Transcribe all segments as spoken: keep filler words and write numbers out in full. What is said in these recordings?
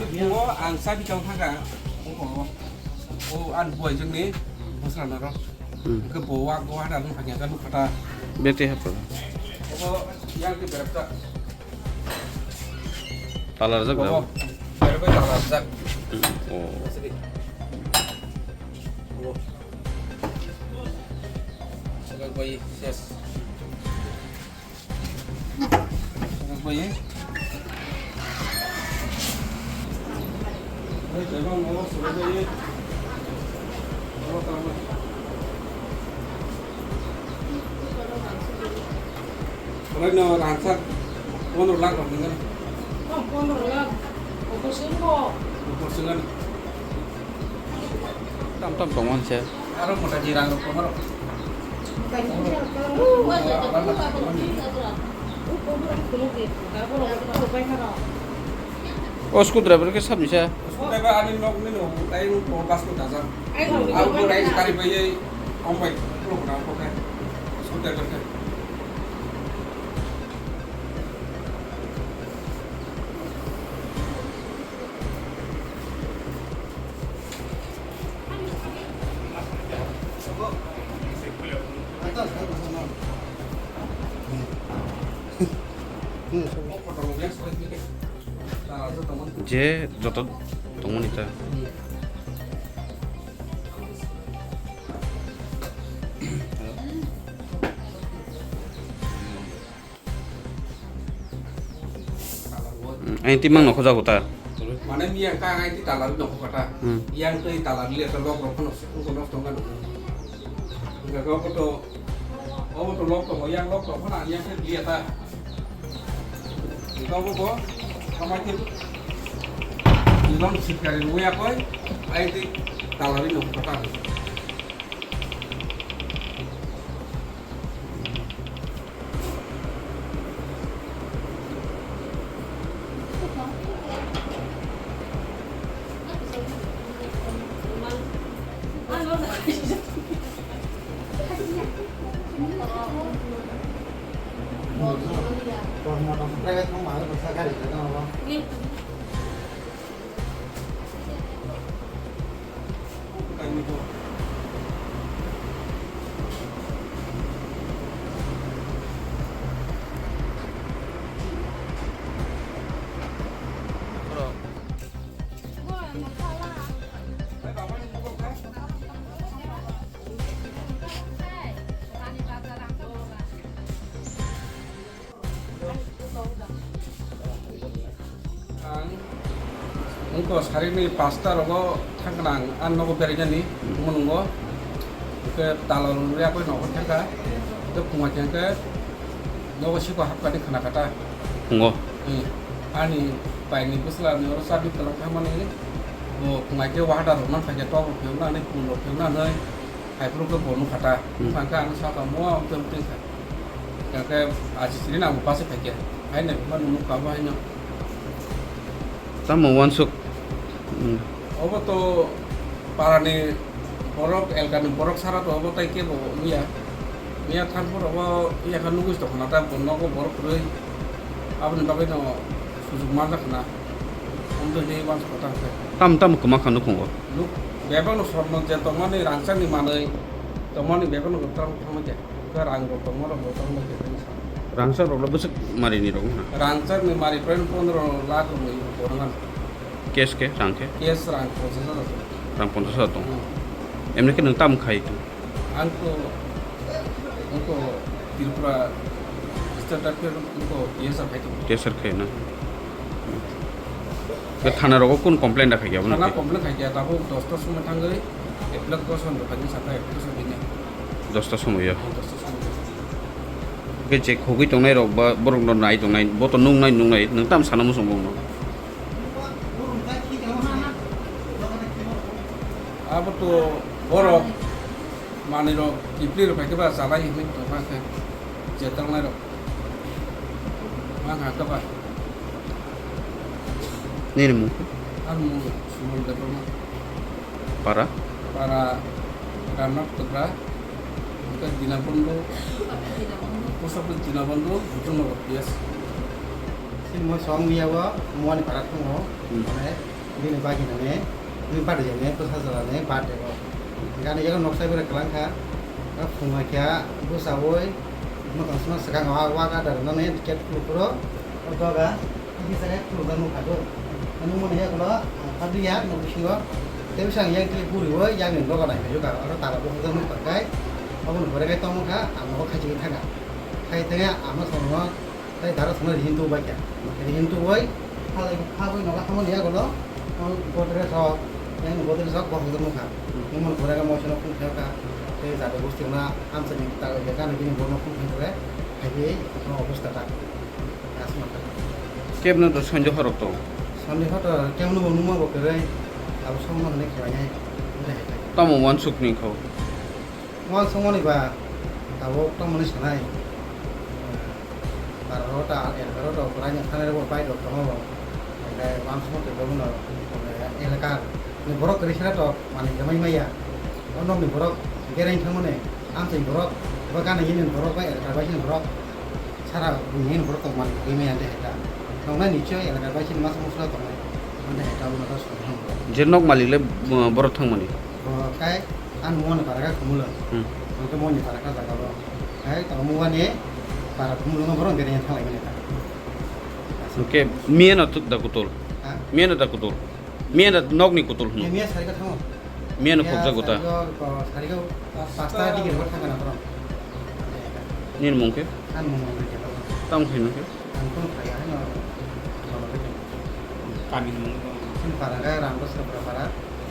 Bo ang chabi tong thangkha. O, o, o, ang boi jengni bosra naro. Hmm. Ke bo wa, bo wa da nung phanya ka nung kata. Bete hapa. O, yang ke berap ta. Talar jak. Bo, da. Berap talar jak. Hmm. Oh. Sini. O. Sebagai ses. Pondro lakh rok nang. Pondro lakh. Tam tam tongmani se. Aro mota jirang rok tongo. O screw driver khe sabni se. Screw driver ani nok ni no, tai ro ko bas ko dajak. Abo rai kari bai, ong bai, ko na ko khe. Screw driver khe. Je joto tongmani ta. Hmm, aini timang nokho jago ta. Mane miyang ka aini talar nokho kata. Hmm. Yang tei talar liya ta lok rok phano se, ungko nok tongka nokho. Hingka khe obo to, obo to lok tongo, yang lok tong phano ang yang khe liya ta. Hingka obo bo, khamai khe, nilom sitkari rwya koi, aini talar nokho kata. Ang wngkha sarini pasta rogo thangkha ang, ang nogo berainani, hmm, omo nungo. Hwnkhe dalal rwya koi nogo thangkha. Hwnkhe phunga khe hwnkhe nogo siko hapkani khna kha ta. Phungo? Hmm. Ani paini bwsla ni oro chabi kwlwng thangmani, bo phunga khe wahada rok man phaikhe, tok rok phiyok nani, phul rok phiyok nani, haiphuru khe bo nukha ta. Hmm. Phunga khe ang sakha, mo ang tei tei kha. Hingkhe aji siri nang bo bus-o phaikhe. Haino ma nung nukha bo haino. Tamo uansuk. Hmm. Obo to parani borok, elkani borok sara to obo tai kebo wngya. Miya thanphuru obo yakha nugwi tongkha na ta bo nogo borok kwrwi. Aboni bagwi no sujuk manjakha na. Omo to hinwi uansukha ta hwnkhe. Tamo tamo kwma kha nukhungo? Nuk bebakno sorno je tongmani rangchakni manwi tongmani bebakno kwtal thangma khe. Khe rang rok tongma rok bo tongma khe tini sa. Rangchak rok le bwswk mari ni rok wngkha? Rangchak ni mari point pondro lakh rok ni rok rwngkha. Cash khe, rang khe? Cash rang ponchash hajar tong. Rang ponchash hajar tong. Hmm. Emni khe nwng tamo khai tong? Ang to, ang to Tripura Standard khe ang to T S R khai tong. T S R khai na? Khe thana rogo kun complain da khai khe aboni? Thana khe complain khai khe, tabuk dosta somoi thangwi application rok khai sakha application bini. Dosta somoi ya? Ang dosta somoi. Khe je khogwi tongnai rok ba borok no nai tongnai, bo to nung nai nung nai, nwng tam sana muchung bong no? Abo to borok manwi rok kiphilwi rok phaikhe ba chalai hinwi tongkha khe je tangnai rok ma kha khe ba. Nini mung? Ani mung Suman Debbarma. Para? Para Ramnath Tokra, hwnkhe Dinabondhu, post office Dinabondhu, Bhutan Nagar P S. Sini mo song miya bo, mo ani para thung o, hmm, mane Bini bagwi nane, bini birthday jani bwsa jora ni birthday o. Gana yago nok sai bwrwi kwlang kha. Phungo khe bwsa oi, mwkhang sima swkang o wa ga da rwnani cake phuru phuru. O doga, iki saka phuru da nukha do. Nung mani yago lo, phabli ya, nok bisingo. Tei bwsang yang kili buri oi, yang ni doga nai phai ka. Aro tala bo hokjak nukha kai. Obo ni pore kai tongkha, ang nogo khachi thanga. Khai thanga, ama sono Tei dara songna rihin tu bai kha. Rihin tu bai, halai kha bai nogo hamani yagono, Godrej rok, yang Godrej rok bohok nukha. Nungmani pore ga moisano phung khe kha. Tei jada gosti na amchani ta bai kha, gana gini borno phung khe kha. Hai bai, no obosta ta. Asma ta. Kebno to sonjo horok to. Sonjo horok to, kebno bo numa bo kere, abo songma hane khe bai nai. Tamo wansuk ni kho. Wansuk mani ba, tabuk tamo ni sanai. Bararo ta, elkaro ta, kwraini thanai rok bai rok tongo bo. Hingke wansukma twi bono, elaka ni borok kwrwi sera to, manwi kwmai maya. O nokni borok, gereng thangmani, amchai borok, bo gana union borok bai elaka bai sini borok. Sara union borok tong mani kwmai maya de heta. Tongnai ni choi elaka bai sini mas musla tongnai. Ande heta uno ta song thang. Je nok malik le, uh, borok thangmani. Bo kai, an mo ne para ka khumulo. Hmm. Ang to mo ne para ka jaga bo. Hai, tamo mungani para khumulungo borok gere yang thalai mani ta. Hwnkhe miyano da kutul? Ha? Miyano da kutul? Miyano nokni kutul hwno? Miya sari ka thango. Miyano khokjago ta? Sari ka, sari ka pasta digi ro thangana borok. Nini mung khe? Ani mung khe. Tamo khe nung khe? Ang kono phai ya, ano. Kami ni mung. Sini para ka Ramdas ka para para.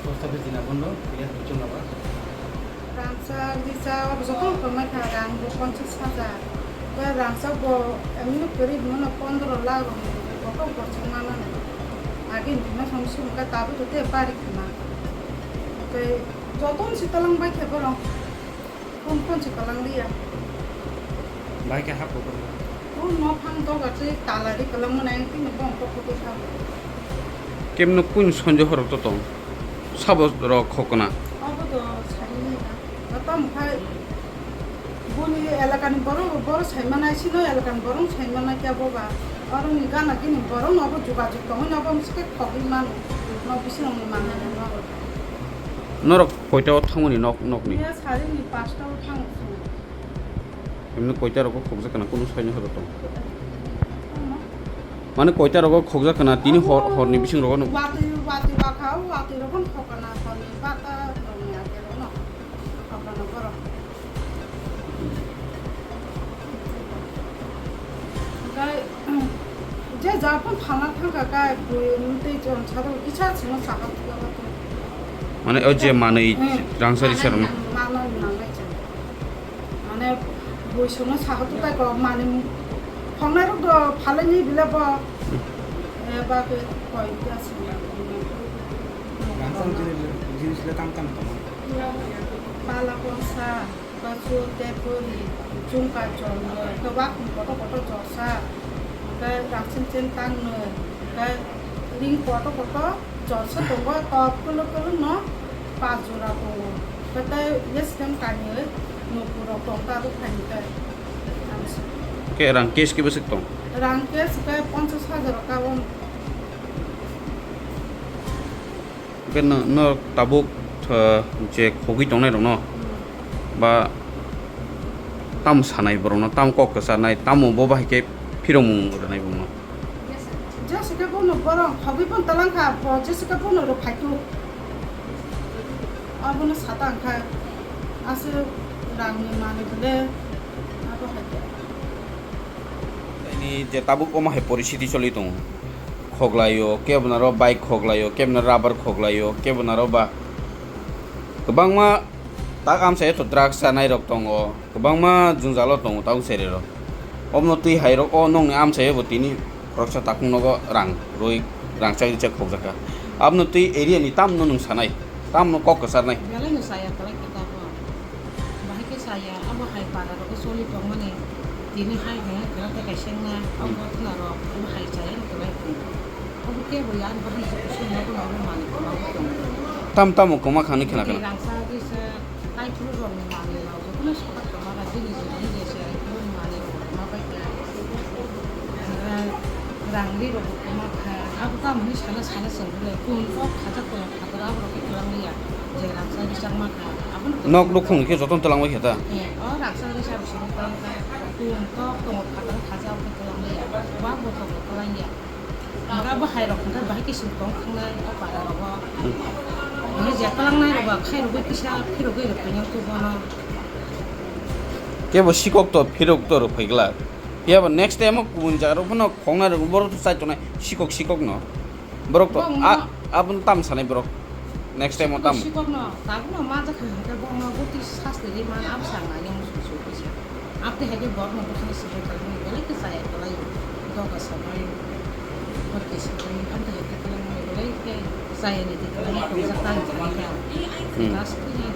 Post office dina bondo, village buchung aba. Rangchak, richak, abo joto rok tongmai kha, rang bo ponchash hajar. Tei rangchak bo emni kwrwi hwnmano pondro lakh rok ni, joto borchok manani. Agini dino song song kha, tabuk to tei bari khna. Tei joto ni si talang bai khe borok, phone phone si talang liya. Bai khe hap bo. Phone no phang doga tei tala ri kwlwng mwnai, tini bong kok kok kha. Kemno kung sonjo horok to tong? Sabo rok khokna. Abo to sani na. Batam khai boni elakani borok, borok saimanai, sino elakani borok saimanai kya boba. Oro ni gana gini borok no bo jogajog tongwi no bo msike khogwi mano. No bising ni manai no. Norok koita o thangmani nok, nokni? Ya sari ni pasta o thang. Emni koita rogo khokjak kana kunu saini horo tong? Mane koita rogo khokjak kana tini hor, horni bising rogo no? Watwi, watwi wakha, watwi rogo no khokana, horni bata rokni ake rogo no khokana borok. Kai, je ja phone thana thangkha kai, bui tei chon sadok kisa sino saham thangkha. Mane o je manwi rangchak risa rokno? Manwi nangnai chwng. Mane bui songno saha tutai kok mani khongnai rok do phalai ni bile bo. Hmm. E ba ke koi ya sing ya. Rangchak jinis, jinis le tam tam tongo. Pala konsa, basu, tepuri, chungka chornoi, ke wakhung kotor kotor chorsa, ke rangchak chen tangnoi, ke ring kotor kotor. Jorsa tongo, top kwlwk kwlwk no pas jora tongo. Tei yes kan kani nokpor rok tong ta rok thani tei. Ke rang cash ke bwswk tong? Rang cash ke ponchash hajar ka on. Ke no, no tabuk, uh, je khogwi tongnai rok no ba tam sanai borok no, tam kok kwcharnai, tamo bo bahai ke phiromung rwnai bung no. Jessica bono borong khogwi pon talang kha, bo Jessica bono ro phaitu. Abono sata ang kha, ase rangni manwi bole abo hai khe. Ini je tabuk omo hai poristhiti choli tongo. Khoklaio, kebonaro bike khoklaio, kebonaro rubber khoklaio, kebonaro ba kwbangma tak amchaio to drugs chanai rok tongo. Kwbangma jwngjalo tongo tabuk chererok. Obono twi hairok o nokni amchaio bo tini khoroksa takung nogo rang rwi rangchak richak khokjakha. Abono twi area ni tamno nwng sanai, tamno kok kwcharnai. Belai no chaya kwlai khe tabuk. Bahai khe chaya, abo hai para rogo choli tongmani. Tini hai hwnwi kwlai khe kaisa wngna, abo hmm, khwna rok, abo hai chaya no kwlai khe. Abo kebo ya, ani bahai se kusung nogo nogo manwi kwbangma tongo. Tam tamo kwma kha hwnwi khna khna. Rangchak richak. Taiphuru rokni manwi rok jotono sokat kwma kha, bini jora ni jesa rok phuru manwi rok kwma bai kha. Rang, rang ri rok bo kwma kha, Abo tamo hinwi sana sana chwng bwle, kun kok khaja kok phatar abo rok khe twlang liya, je raksa ri changma kha, abo no nok twlang liya. Nukhung khe jotono twlang bai khe ta? Eh, o raksa ri sa rok sini twlang kha, kun kok tongo phatar khaja abo khe twlang liya, ba bo tongo twlang ya. Hwnkhe abo hai rok hwnkhe bahai khe sini tong thangnai o para rogo. Hmm. Hwnkhe je twlang nai rogo khai rogwi kisa phirogwi rw phai nang tu bono. Kebo sikok to phirok to rw phai glak. Phiya ba next time o kubun jaga rok phano khongnai rok borok to chai tongnai sikok sikok no. Borok to bong a, no. Aboni tam sanai borok. Next time o tam. Sikok no, tabuk no ma jakha hwnkhe bong no bwtwi sasti ri man abo sa nai yang su su kisa. Abte hai khe borok no bwtwi sihai kala ni belai khe chaya kala yo. Doga sabai. Bor kisa kala ni abte hai khe kala ni belai khe chaya ni kala ni tong sa tan jani kha. Hmm. Last ni.